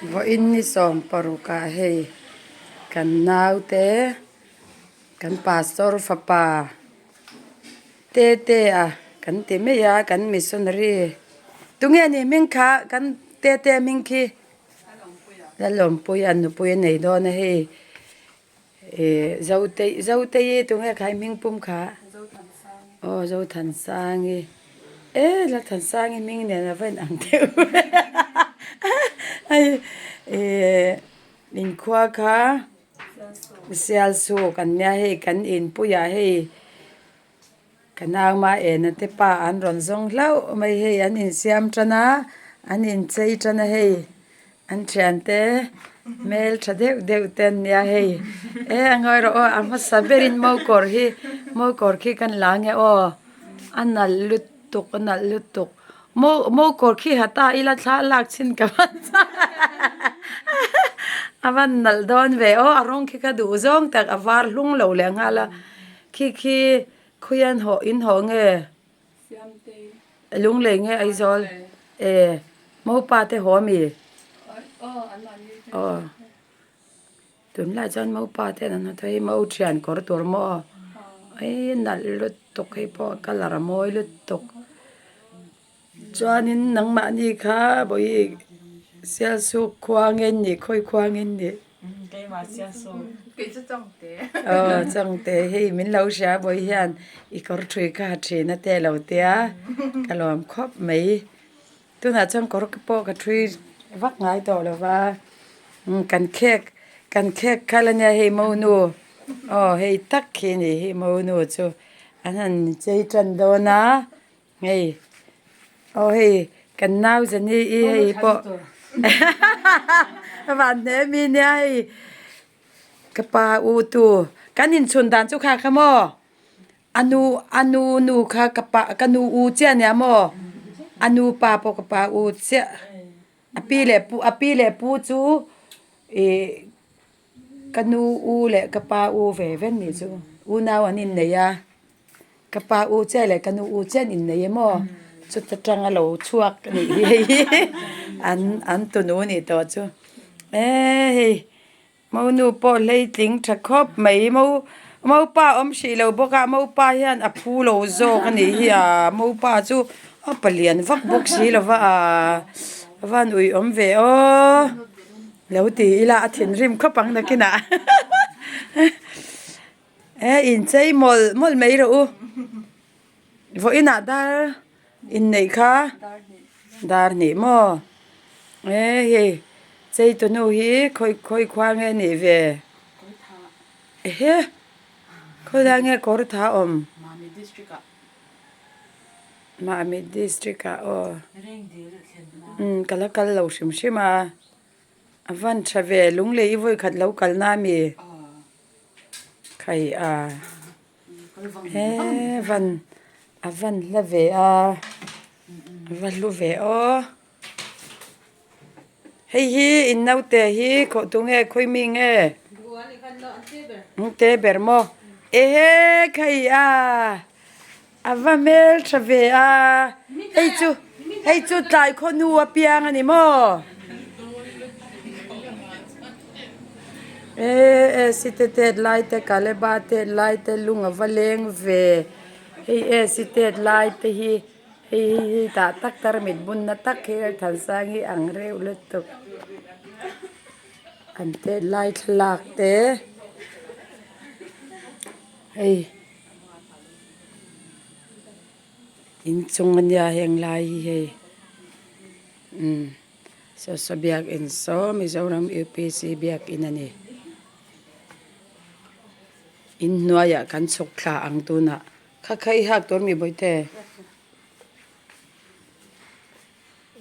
Vawiin ni sawmparukah hei kan naute kan pastor fapa Tete a kan ti mai a kan missionary tunge ni hming kha kan Tete hming khi Lalawmpuia nupui a nei dawn a hei. Ehh Zotei Zotei tunge kha i hming pum kha aw Zothansangi e Lalthansangi hming nen a va in ang deuh hei ehh inkhua kha Sialsuk an nia hei kan inpuiah hei. Ka nauma ena te pa an rawn zawng hlauh mai hei an insiam tan a an inchei tan a hei an thiante hmel tha deuh deuh te an nia hei e a ngawi rawh aw a hmasa berin mo kawr hi mo kawr khi kan la ange aw a nalh lutuk a nalh lutuk mo mo kawr khi ha ta ila thla lak chhin ka van a van nalh dawn ve aw a rawng khi ka duh zawng tak a var hlung lo leh nghal a. Khi khi khawian hawh in hawh nge? Lunglei nge Aizawl? E Mopa te haw ami? Aw tunlai chuan Mopa te an haw thei Mo thian kawr tur maw? Ei nalh lutuk hei pawh colour a mawi lutuk. Chuanin nangmahni kha vawi Sialsuk khua nge nih khawi khua nge nih? Keimah Sialsuk. Kei chu Changte. Aw Changte hei min lo hria vawi hian i kawr thui kha ha thin a te lo tia ka lawm khawp mai. Tunah chuan kawr pawh ka thui vak ngai tawh lo va kan khek kan khek kha la nia hei monu aw hei tak khi a ni hi monu chu an han chei tan dawn a. Hei aw hei kan nau zani i hei pawh van hne mi nia hei ka pa u tu kan inchhun dan chu kha kha maw a nu a nu nu kha ka pa ka nu u chiah nia maw a nu pa pawh ka pa u chiah a pi leh pu a pi leh pu chu ih Ka nu u leh ka pa u ve ve nih chu unau an innei a, ka pa u chiah leh ka nu u chiah an innei em aw chuta tanga lo chhuak a nih hi hei hi an an tunu a nih tawh chu e hei monu pawh hleitling tha khawp mai mo mopa awm hrih lo bawk a mopa hian a phu lo zawk a nih hi a mopa chu a palian vak bawk si lo va aa a van ui awm ve aw. Lo ti ila a thinrim khawp ang nakinah e inchei mawlh mawlh mai rawh u vawiinah dar inneih kha dar hnih maw e hei chei tunu hi khawi khawi khua nge nih ve ehe khawilai nge kawr tha awm Mahmi district ah aw ka la kal lo hrim hrim a a van tha ve lunglei i vawi khat lo kal na ami khai a he van a van hla ve a a va hlu ve aw hei hi in naute hi khawh tu nge khawi mi nge te ber maw ehe khai a. A va hmel tha ve a, hei chu hei chu tlai khaw hnu a piang a ni maw? E e site tet lai te kaleba tet lai te lung a va leng ve hei e sitet lai te hi hei hei hei tah tak tarmit bunna tak hi Thansang hi ang reuh lutuk an tet lai thlalak te hei. Inchung a nia heng lai hi hei umm saw saw biakin saw Mizoram UPC biakin a ni inhnuaiah kan chhuk thla ang tunah kha kha i hak tur mi bawihte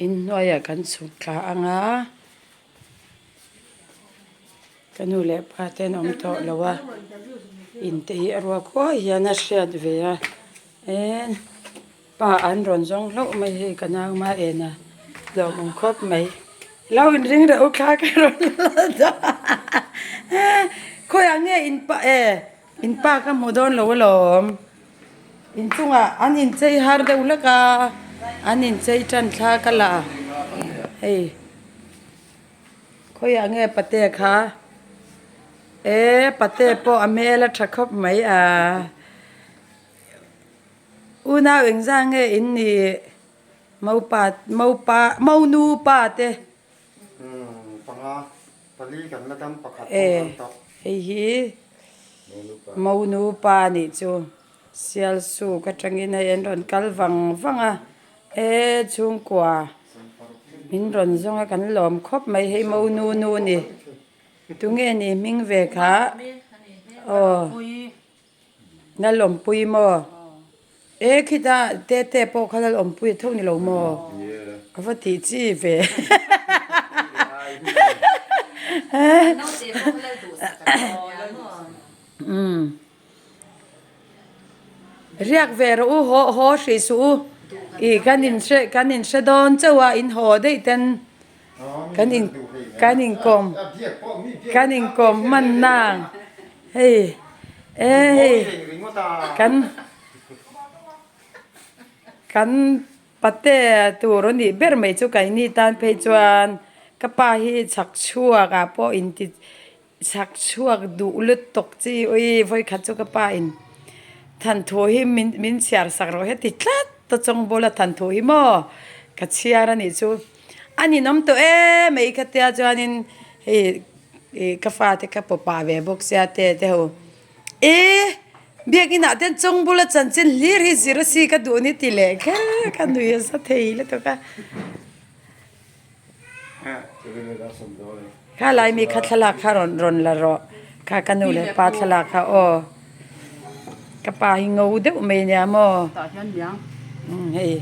inhnuaiah kan chhuk thla ang a. Ka nu leh pa te an awm tawh lo a, in te hi a ruak huai hian a hriat ve a, eh pa an rawn zawng hlauh mai hei ka nau hma en a hlauhawm khawp mai lo inring reuh thla ka rawn la ta khawiah nge in pa e in pa ka hmu dawn lo alawm inchungah an inchei har deuh hlek a an inchei tan thla ka la hei. Khawiah nge pate kha? E pate pawh a hmel a tha khawp mai a. Unau engzah nge in nih Maupa Maupa Maunu pa te? Panga pali kan la dam pakhat pawh kan tawh. Hei hi Maunu pa nih chu Sialsuk atangin hei an rawn kal vang vang a, e chhungkua min rawn zawng a kan lawm khawp mai hei Maunu nu ni. Tunge ni hming ve kha? Aw. Na lawmpui maw? E khita tete pawh kha la lawmpui tho ni lo maw? A va tih chi ve. Riak ve rawh u, haw haw hrih suh u. I kan in hre kan in hre dawn chauh a, in haw daih ten kan in kan inkawm kan inkawm hman nang. Hei e hei kan kan pate tur a nih ber mai chu keini tan phei chuan ka pa hi chhak chhuak ah pawh inti chhak chhuak duh lutuk chi ui vawikhat chu ka pa in thanthu hi min min chhiar sak rawh heti tlat ta chawng bula thanthu hi maw ka chhiar a nih chu a ninawm tawh em mai ka tia chuanin hei. Ih ka fate ka pawpa ve bawk sia te te ho e biakin ah ten chawng bula chanchin hlir hi zir a si ka duh ni ti leh kher ka nui a za thei lutuk a kha lai mi kha thlalak kha rawn rawn la rawh kha ka nu leh pa thlalak kha aw ka pa hi ngo deuh mai nia maw hei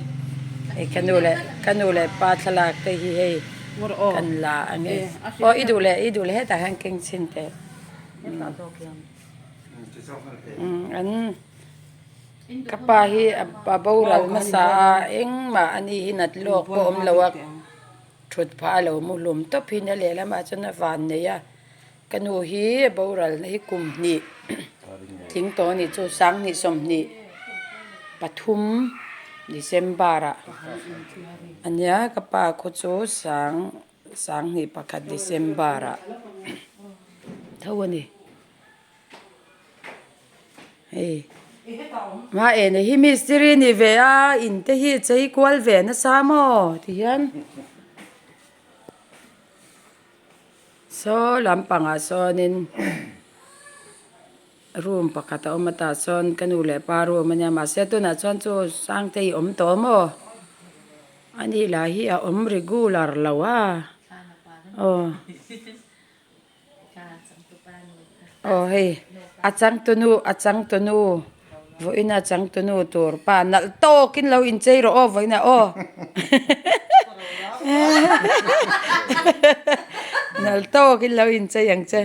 hei ka nu leh ka nu leh pa thlalak te hi hei. Kan la ang e. Aw i duh leh i duh leh hetah hian keng chhin teh. An ka pa hi a boral hmasa a engmah a ni hi nat lawk pawh awm lo a thut phah a lo mu hlum tawp hi a lehlamah chuan a van nei a ka nu hi a boral na hi kum hnih tling tawh a nih chu sanghnih sawmhnih pathum December ah a nia ka pa khaw chu sang sanghnih pakhat December ah tho a ni hei hma ene hi mistiri ni ve a in te hi chei kual ve nasa maw ti hian. Saw lampangah sawnin room pakhat a awm a tah sawn ka nu leh pa room a nia mahse tunah chuan chu Sangtei awm tawh maw ani lah hi a awm regular lo a aw aw hei a changtunu a changtunu vawiin a changtunu tur pa nalh tawkin lo inchei rawh aw vawiinah aw nalh tawkin lo inchei ang che.